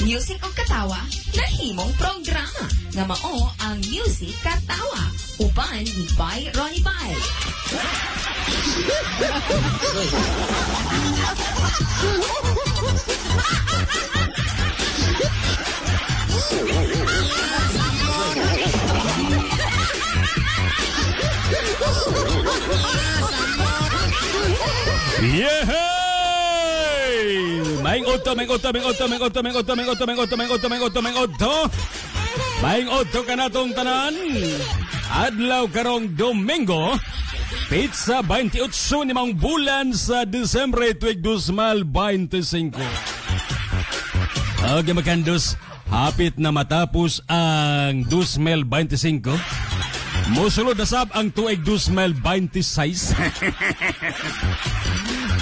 Music ug katawa nahimong programa nga mao ang Music Katawa uban ni Bay Ronnie Bay. Yehey! Maing otto, maing otto, maing otto, maing otto, maing otto, maing otto, maing otto, maing otto, maing otto, maing otto. Maing otto kanatong tanan. Adlaw karong Domingo, Pizza 28 ni maong bulan sa Disyembre tuig 2025. Okay, makandos, hapit na matapos ang 2025. Mosulod na sab ang tuig 2026.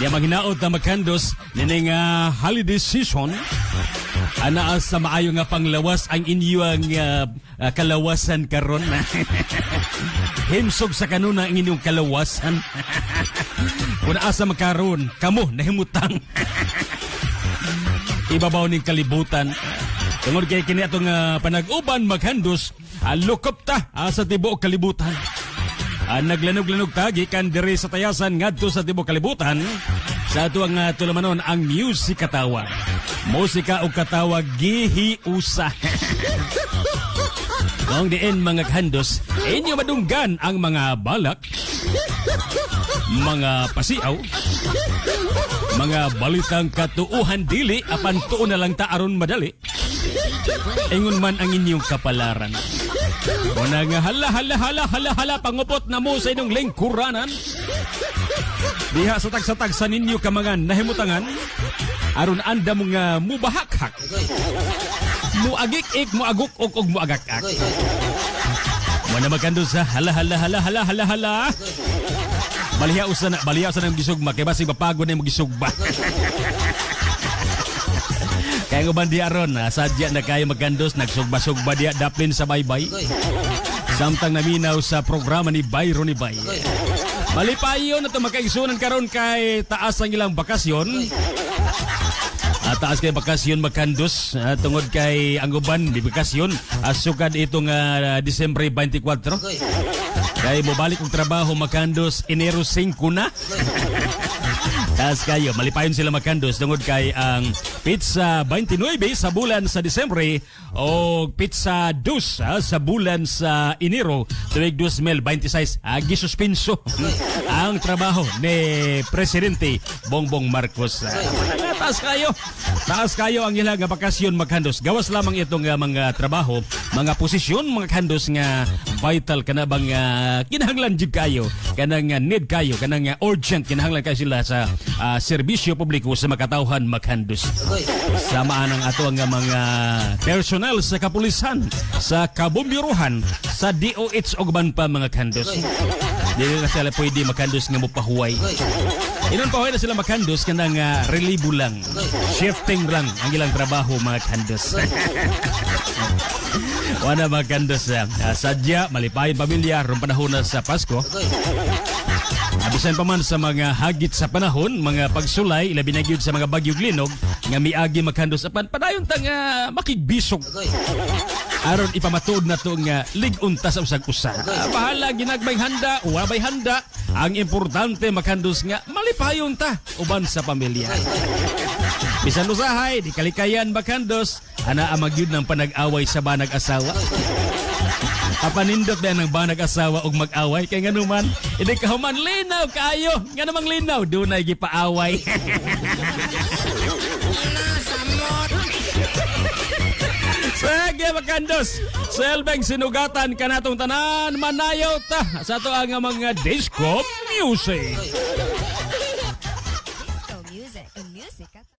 Di maghinaot na makandos nining holiday season. Anaa sa maayo nga panglawas ang inyong kalawasan karon. Himsog sa kanuna ang inyong kalawasan. Kung asa makaron, kamo nahimutang. Ibabaw ning kalibutan. Tungod kay kini atong panag-uban maghandos, lukop ta sa tibuok kalibutan. Naglanog-lanog ta gikan diri sa tayasan ngadto sa tibuok kalibutan. Sa ato ang tulamanon ang Music Katawa. Musika ug katawa gihiusa. Kung diin mga kahandos, inyo madunggan ang mga balak, mga pasiaw, mga balitang katuuhan dili apan tuon na lang ta aron madali. Ingon man ang inyong kapalaran. Una nga hala hala hala hala hala pangupot na mo sa inyong lingkuranan. Diha sa tagsa-tagsa ninyo ka mga nahimutangan aron anda mo nga mubahakhak. Muagik-ik, muaguk-uk ug muagak-ak. Wala magkando sa hala hala hala hala hala hala. Baliha usa na, baliha usa nang gisugma kay basig mapagod na imong gisugba. Kaya nga di aron, sadya na kayo magkandos, nagsugba-sugba diya daplin sa baybay. Samtang naminaw sa programa ni Bay Ronnie Bay. Malipayon na ito makaigsunan karon kay taas ang ilang bakasyon. Taas kay bakasyon magkandos tungod kay ang uban di bakasyon sukad itong Disyembre 24. Kay mobalik og trabaho magkandos Enero 5 na. Taas kayo, malipayon sila magkandos tungod kay ang pizza 29 sa bulan sa Disyembre o pizza 2 sa bulan sa Enero tuig 2026 gisuspenso ang trabaho ni Presidente Bongbong Marcos. Taas kayo. Taas kayo ang ilang bakasyon maghandos. Gawas lamang itong mga trabaho, mga posisyon mga kandos nga vital kana bang kinahanglan jud kayo, kanang need kayo, kanang urgent kinahanglan kayo sila sa serbisyo publiko sa makatawhan maghandos. Samaan ang ato ang mga personal sa kapulisan, sa kabombiruhan, sa DOH og uban pa mga kandos. Dili na sila pwede makandos nga mopahuway. Inon pahuway na sila makandos kanang relibo lang, shifting lang ang ilang trabaho mga kandos. Wala mga kandos. Sadya, malipayon pamilya, ron panahon na sa Pasko. Bisan pa man sa mga hagit sa panahon, mga pagsulay, ilabi na gyud sa mga bagyog linog, nga miagi maghandos apan padayon ta nga makigbisog. Aron ipamatuod na to nga lig-unta sa usag-usa. Bahala ginagmay handa, wa bay handa. Ang importante maghandos nga malipayon ta uban sa pamilya. Bisan usahay, di kalikayan maghandos, ana ang magyud ng panag-away sa banag asawa. Apanindot ba ng banag asawa og mag-away kay nganuman hindi ka human linaw kaayo nga namang linaw dunay gipaaway. Sige makandos, selbeng sinugatan kanatong tanan manayaw ta sa ato ang mga disco music. Disco music, music.